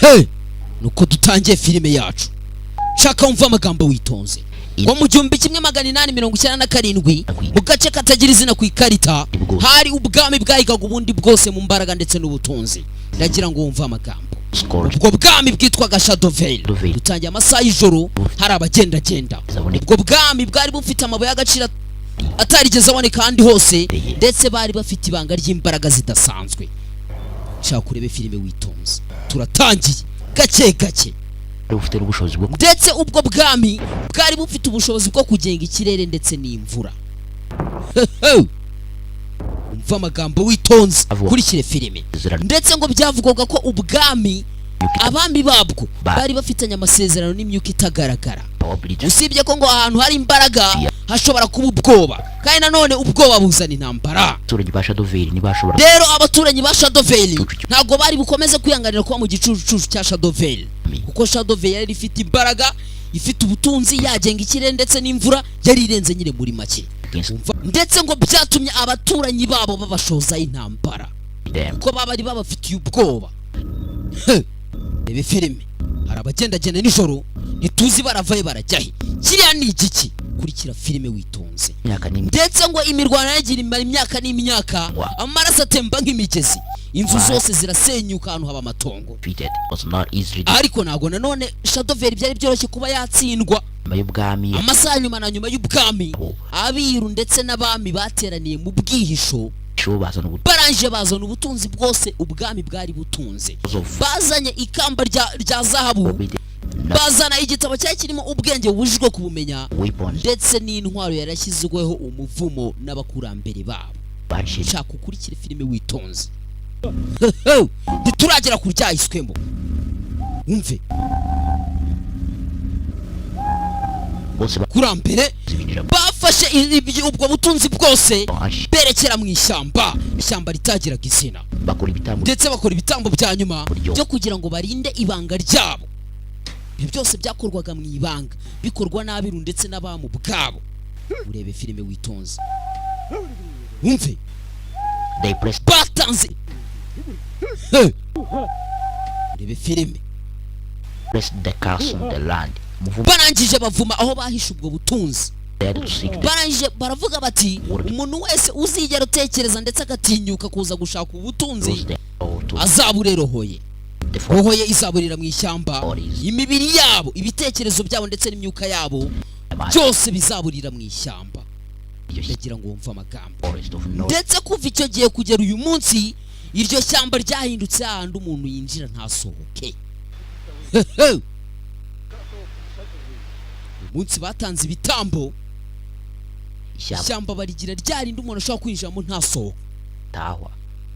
Hey! Nuko dutangiye filime yacu. Shaka wumva amagambo witonze. Ngo mu 1897, mu gace katagira izina ku ikarita, hari ubwami bwahigaga ubundi bwose mu mbaraga ndetse n'ubutunzi. Ndagira ngo wumve amagambo. Scored. Ubwo bwami bwitwaga Shadowvale. Dutangiye amasaha y'ijoro, hari abagendagenda. Ubwo bwami bwari bufite amabuye y'agaciro atarigeze aboneka ahandi hose, ndetse bari bafite ibanga ry'imbaraga zidasanzwe. Nshaka urebe filime witonze. Turatangiye gake gake. Bwari bufite n'ubushobozi bwo Ndetse ubwo bwami bwari bufite ubushobozi bwo kugenga ikirere ndetse n'imvura. Umva amagambo witonze, kurikire filime. Kuzirana. Ndetse ngo byavugwaga ko ubwami, abami babwo bari bafitanye amasezerano n'imyuka itagaragara. Power. Usibye ko ngo ahantu hari imbaraga hashobora kuba ubwoba, kandi nanone ubwoba buzana intambara. Abaturage ba Shadowvale ntibashobora Rero abaturanyi ba Shadowvale ntabwo bari bukomeze kwihanganira kuba mu gicucucu cya Shadowvale, kuko Shadowvale yari ifite imbaraga, ifite ubutunzi, yagenga ikirere ndetse n'imvura, yari irenze nyine muri make. against Umva, ndetse ngo byatumye abaturanyi babo babashozaho intambara them. kuko baba bari babafitiye ubwoba. He! Reba filime, hari abagendagenda nijoro, ntituzi baravayo barajya he, kiriya ni igiki? Kurikira filime witonze. Imyaka n'imwe. Ndetse ngo imirwano yagira imara imyaka n'imyaka, amaraso atemba nk'imigezi, inzu zose zirasenyuka, ahantu haba amatongo. Defeated was not easily. Ariko ntabwo nanone Shadowvale byari byoroshye kuba yatsindwa. Nyuma y'ubwami Amasaha nyuma na nyuma y'ubwami, abiru ndetse n'abami bateraniye mu bwihisho. Sho bazana ubutunzi. Barangije bazana ubutunzi bwose ubwami bwari butunze. Bazanye ikamba rya zahabu, bazana igitabo cyari kirimo ubwenge bubujijwe kubumenya, weapons ndetse n'intwaro yarashyizweho umuvumo n'abakurambere babo. Banshe. Shaka ukurikire filime witonze, ntituragera ku ryahiswemo, wumve. Bose Kurambere binjira bafashe ubwo butunzi bwose, Banshe. berekera mu ishyamba, ishyamba ritagiraga izina. Bakora ibitambo. Ndetse bakora ibitambo bya nyuma Buryo. byo kugira ngo barinde ibanga ryabo. Ibyo byose byakorwaga mu ibanga, bikorwa n'abiru ndetse n'abamu ubwabo. Urebe filime witonze, wumve. They placed Batanze. Hey! Urebe filime. placed the curse on the land. Umuvumo. Barangije bavuma aho bahishe ubwo butunzi. Dared to seek the Barangije baravuga bati: "Umuntu wese uzigera utekereza ndetse agatinyuka kuza gushaka ubutunzi, lose their soul to azabure roho ye." the forest. Roho ye izaburira mu ishyamba, imibiri yabo, ibitekerezo byabo ndetse n'imyuka yabo byose bizaburira mu ishyamba. Ndagira ngo wumve amagambo. Forest of no Ndetse kuva icyo gihe kugera uyu munsi, iryo shyamba ryahindutse hahandi umuntu yinjira ntasohoke. Uyu munsi batanze ibitambo. Ishyamba Ishyamba barigira ryarindi umuntu ashobora kwinjiramo ntasohoke. Tahwa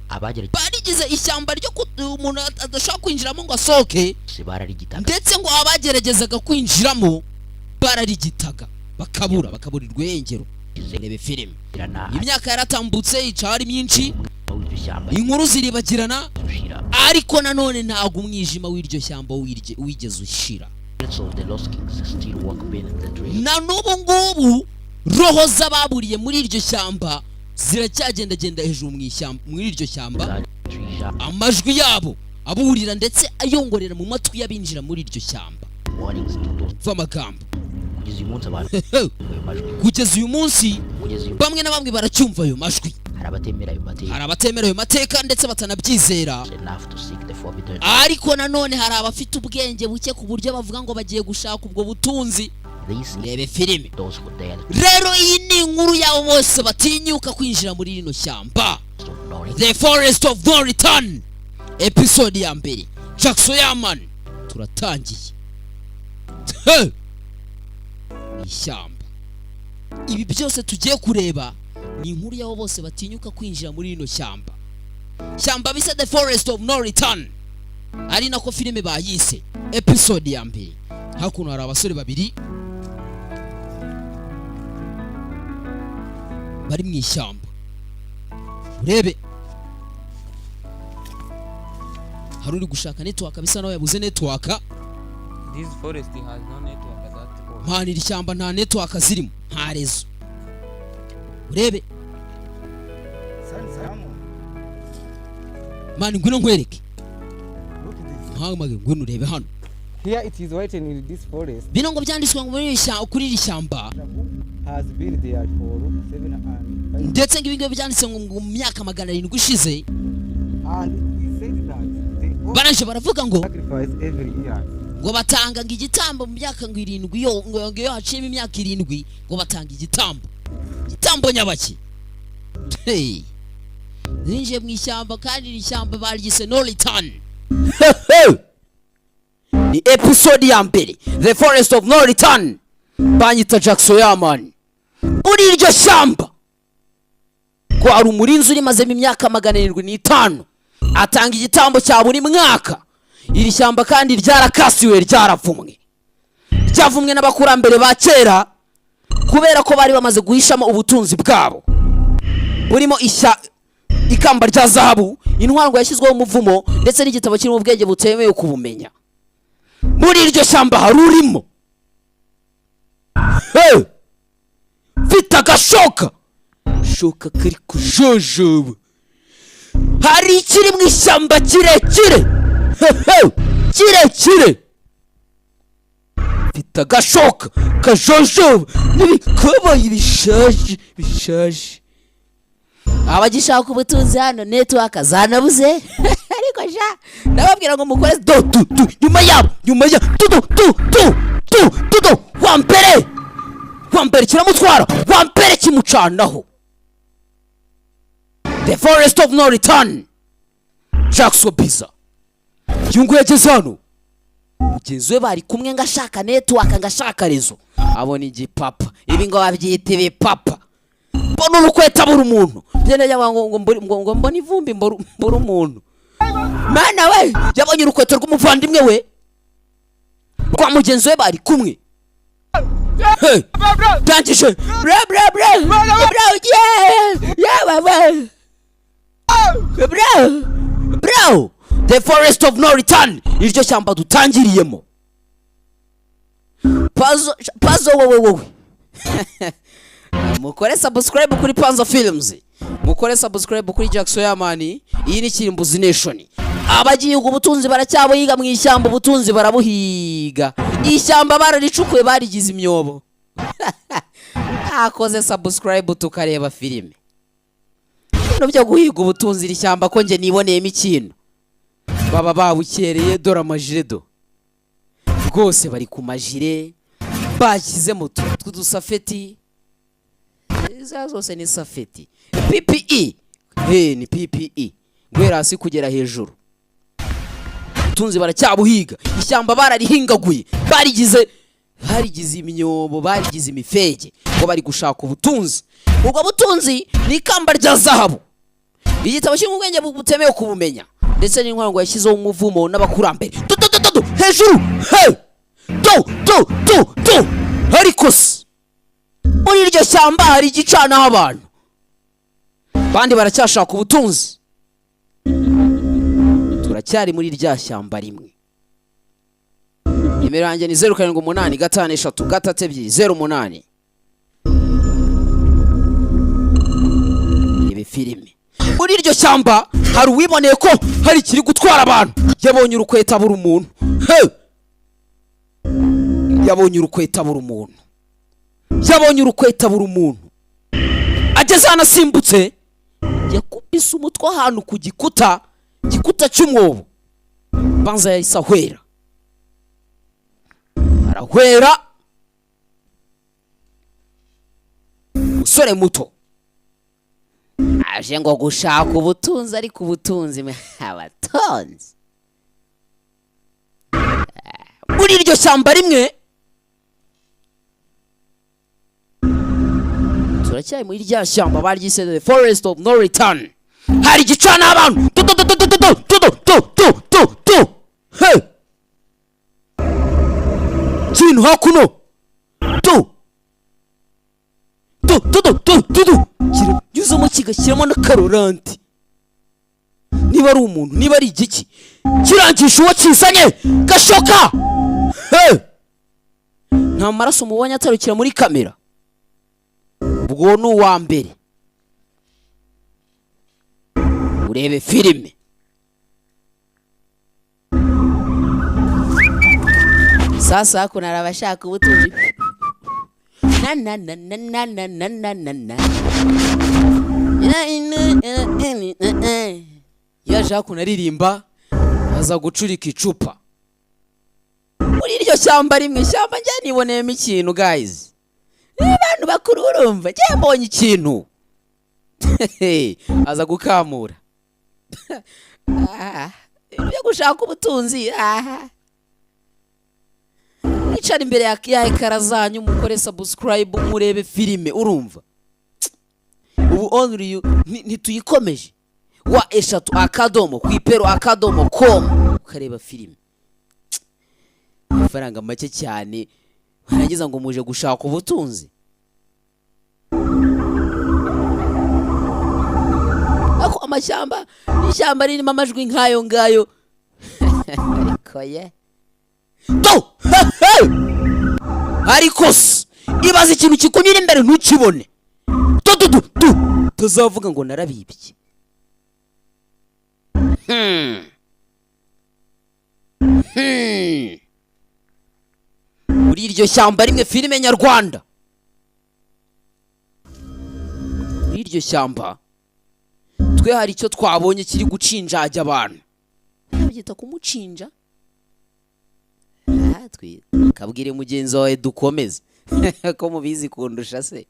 abagerageza Barigize ishyamba ryo umuntu adashobora kwinjiramo ngo asohoke. Bararigitaga. Ndetse ngo abageragezaga kwinjiramo bararigitaga, bakabura, bakaburirwa irengero. Rebe filime. Imyaka yaratambutse, ica ari myinshi, w'iryo shyamba inkuru ziribagirana, ushira. ariko nanone ntabwo umwijima w'iryo shyamba wigeze ushira. Spirits of the lost kings still walk beneath the trees. Na n'ubu ngubu roho z'ababuriye muri iryo shyamba ziracyagendagenda hejuru mu ishyamba, muri iryo shyamba. Treasure. Amajwi yabo aburira ndetse ayongorera mu matwi y'abinjira muri iryo shyamba. Warnings to those. Mva amagambo. Kugeza uyu munsi abantu ayo majwi. Kugeza uyu munsi, Kugeza uyu bamwe na bamwe baracyumva ayo majwi. Hari abatemera ayo mateka. Hari abatemera ayo mateka ndetse batanabyizera. Enough to seek the forbidden. Ariko nanone hari abafite ubwenge buke ku buryo bavuga ngo bagiye gushaka ubwo butunzi. This is Rebe filime. those who dare Rero iyi ni inkuru y'abo bose batinyuka kwinjira muri rino shyamba. of knowledge. The Forest of No Return, episode ya mbere. Jackson Yaman, turatangiye. He! Mu ishyamba, ibi byose tugiye kureba ni inkuru y'abo bose batinyuka kwinjira muri rino shyamba, shyamba bise The Forest of No Return, ari nako filime bayise. Episode ya mbere. Hakuno hari abasore babiri bari mu ishyamba. Urebe, hari uri gushaka network, bisa naho yabuze network. This forest has no network at all. Mpana iri shyamba nta network zirimo, nta réseau. Urebe. Simon, Mani, ngwino nkwereke. look at this. Mpamage, ngwino urebe hano. Here it is written in this forest Bino ngo byanditswe ngo muri iri kuri iri shyamba has been there for 7 and 5 ndetse ngo ibi ngibi byanditse ngo mu myaka 700 ishize. And it is said that they all Barangije baravuga ngo sacrifice every year. ngo batanga ngo igitambo mu myaka ngo 7, yo ngo iyo haciyemo imyaka 7 ngo batanga igitambo. Igitambo nyabaki? Hey. Ninjiye mu ishyamba, kandi iri shyamba baryise No Return. Ni episode ya mbere, The Forest of No Return. Banyita Jackson Yaman. Muri iryo shyamba ko hari umurinzi urimazemo imyaka 705, atanga igitambo cya buri mwaka. Iri shyamba kandi ryarakasiwe, ryaravumwe, ryavumwe n'abakurambere ba kera kubera ko bari bamaze guhishamo ubutunzi bwabo burimo ishya ikamba rya zahabu, intwaro yashyizweho umuvumo, ndetse n'igitabo kirimo ubwenge butemewe kubumenya. Muri iryo shyamba hari urimo. Hey! Mfite agashoka, shoka kari kujojoba. Hari ikiri mu ishyamba kirekire. Hehe! Kirekire. Mfite agashoka kajojoba n'ibikoboyi bishaje bishaje. Abagishaka ubutunzi hano, network zanabuze, ariko sha ndababwira ngo mukore do tu tu nyuma yabo, nyuma ya tu tu tu tu tu tu tu. Wa mbere, wa mbere kiramutwara, wa mbere kimucanaho. The Forest of No Return, Jackson Biza. Uyu nguyu yageze hano, mugenzi we bari kumwe, ngo ashaka network, ngo ashaka réseau, abona igipapa. Ibi ngo babyita ibipapa. Mbona urukweta, buri umuntu byenda ngo mbone ivumbi, mbure umuntu. Mana we! Yabonye urukweto rw'umuvandimwe we, rwa mugenzi we bari kumwe. Hey! Ndangije bre bre bre bre, ugiye yewe we bro bro. The Forest of No Return, iryo shyamba dutangiriyemo. Pazo pazo, wowe wowe, mukore subscribe kuri Panzo Films, mukore subscribe kuri Jackson Yamani. Iyi ni Kirimbuzi Nation. Abagiye ubutunzi baracyabuhiga mu ishyamba, ubutunzi barabuhiga. Ishyamba bararicukuye, barigize imyobo. Akoze subscribe tukareba filime. Ibintu byo guhiga ubutunzi, iri shyamba ko njye niboneyemo ikintu, baba babukereye. Dore amajire, do rwose bari ku majire, bashyizemo utuntu tw'udusafety. Iza zose ni safety, PPE. He, ni PPE guhera hasi kugera hejuru. Ubutunzi baracyabuhiga, ishyamba bararihingaguye, barigize imyobo, barigize imifege, ngo bari gushaka ubutunzi. Ubwo butunzi ni ikamba rya zahabu, igitabo kirimo ubwenge butemewe kubumenya, ndetse n'intwaro ngo yashyizeho umuvumo n'abakurambere. Tu tu tu tu tu, hejuru he, tu tu tu tu. Ariko se muri iryo shyamba hari igicanaho abantu, abandi baracyashaka ubutunzi. Turacyari muri rya shyamba rimwe. Nimero yanjye ni 07853208. Ibi filime, muri iryo shyamba hari uwiboneye ko hari ikiri gutwara abantu. Yabonye urukweta, abura umuntu. He! Yabonye urukweta, abura umuntu. Yabonye urukweta, abura umuntu. Ageze hano asimbutse, yakubise umutwe ahantu ku gikuta, gikuta cy'umwobo. Banza yahise ahwera, arahwera. Umusore muto aje ngo gushaka ubutunzi, ariko ubutunzi mwe abatunzi muri iryo shyamba rimwe. Turacyari muri rya shyamba baryise The Forest of No Return. Hari igicana abantu tu tu tu tu tu tu tu tu tu tu tu tu. He, kintu hakuno, tu tu tu tu tu tu tu, kiranyuzamo kigashyiramo n'akaroranti. Niba ari umuntu, niba ari igiki, kirangisha uwo kizanye gashoka. He! Nta maraso mubonye atarukira muri kamera, ubwo ni uwa mbere. Urebe filime. Sasa hakuno hari abashaka ubutunzi. Na na na na na na na na na na. Yaje hakuno aririmba, aza gucurika icupa muri iryo shyamba rimwe. Ishyamba njye niboneyemo ikintu, guys. Abantu bakuru, urumva, njye mbonye ikintu. Aza gukamura. Ah, ibintu byo gushaka ubutunzi, ah. Mwicara imbere ya écran zanyu, mukore subscribe, murebe filime. Urumva, ubu only you ntituyikomeje www.kwipero.com, ukareba filime amafaranga make cyane, warangiza ngo muje gushaka ubutunzi. Ako amashyamba, ishyamba ririmo amajwi nk'ayo ngayo, ariko ye do. Ariko se ibaze ikintu kikunyura imbere ntukibone? Tu tu tu tu, tuzavuga ngo narabibye. Muri iryo shyamba rimwe, filime nyarwanda, muri iryo shyamba twe hari icyo twabonye kiri gucinjajya abantu, babyita kumucinja. Ah, twe kabwire mugenzi wawe dukomeze, ko mubizi kundusha se.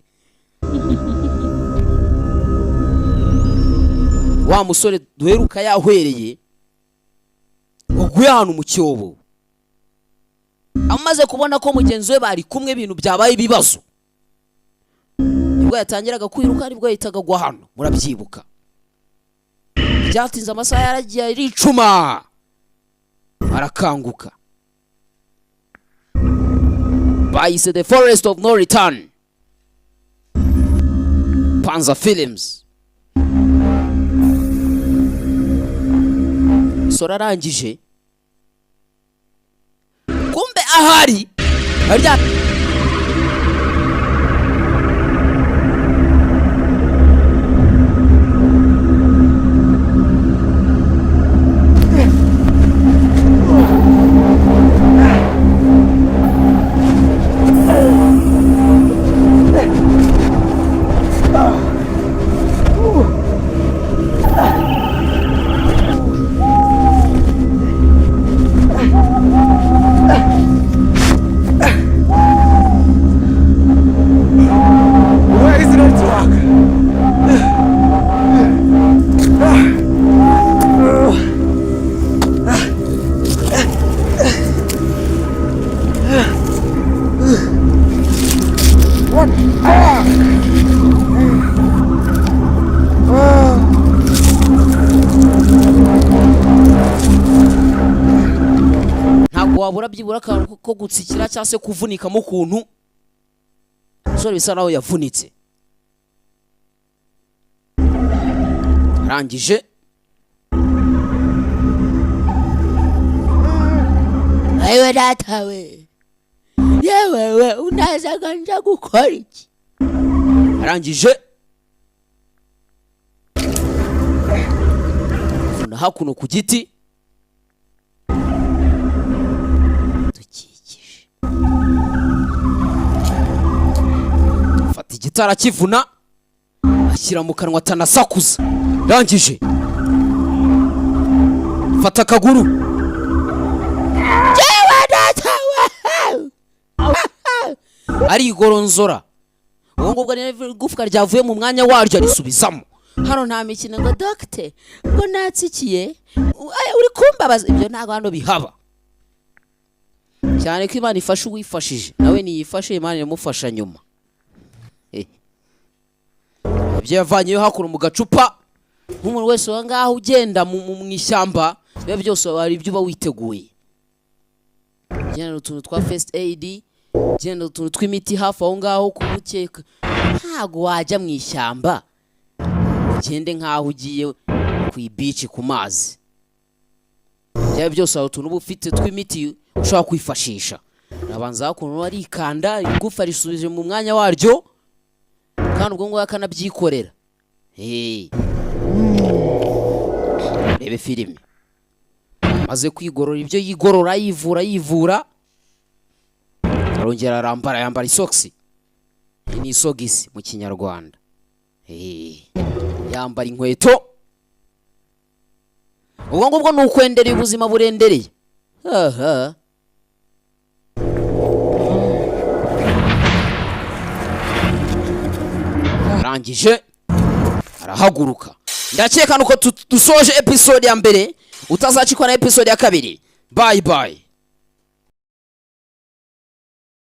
Wa musore duheruka yahwereye, waguye ahantu mu cyobo, amaze kubona ko mugenzi we bari kumwe ibintu byabaye ibibazo, nibwo yatangiraga kwiruka, nibwo yahitaga agwa hano. Murabyibuka, byatinze, amasaha yaragiye aricuma, arakanguka. Bayise The Forest of No Return, Panza Films. Umusore arangije, kumbe ahari harya. Where is the network? What? Ah! Ntabwo wabura byibura akantu ko gutsikira cyangwa se kuvunikamo ukuntu. Umusore bisa naho yavunitse. Arangije, ayiwe data we, yewe we, unazaga nja gukora iki? Arangije vuna hakuno ku giti dukikije, afata igiti arakivuna, ashyira mu kanwa atanasakuza. Arangije fata akaguru. Yewe data we, arigoronzora. Ubwo ngubwo ni igufwa ryavuye mu mwanya waryo, arisubizamo. Hano nta mikino ngo dogite, ngo natsikiye. Ay, uri kumbabaza, ibyo ntabwo hano bihaba, cyane ko Imana ifasha uwifashije, nawe niyifashe, Imana iramufasha nyuma. Ibyo yavanyeyo hakuno mu gacupa, nk'umuntu wese wa ngaho ugenda mu ishyamba, biba byose hari ibyo uba witeguye. Genda utuntu twa first aid, genda utuntu tw'imiti hafi aho ngaho kumukeka. Ntabwo wajya mu ishyamba ugende nk'aho ugiye ku ibici, ku mazi. Byaba byose hari utuntu uba ufite tw'imiti ushobora kwifashisha. Arabanza hakuno arikanda, igufa risubije mu mwanya waryo, kandi ubwo ngubwo akanabyikorera. Hey. Rebe filime, maze kwigorora ibyo yigorora, yivura yivura. Arongera arambara, yambara isogisi. Iyi ni isogisi mu Kinyarwanda. Yambara inkweto. Ubwo ngubwo ni ukwendereye, ubuzima burendereye. Aha arangije arahaguruka. Ndakeka nuko dusoje episode ya mbere. Utazacikwa na episode ya kabiri. Bye bye.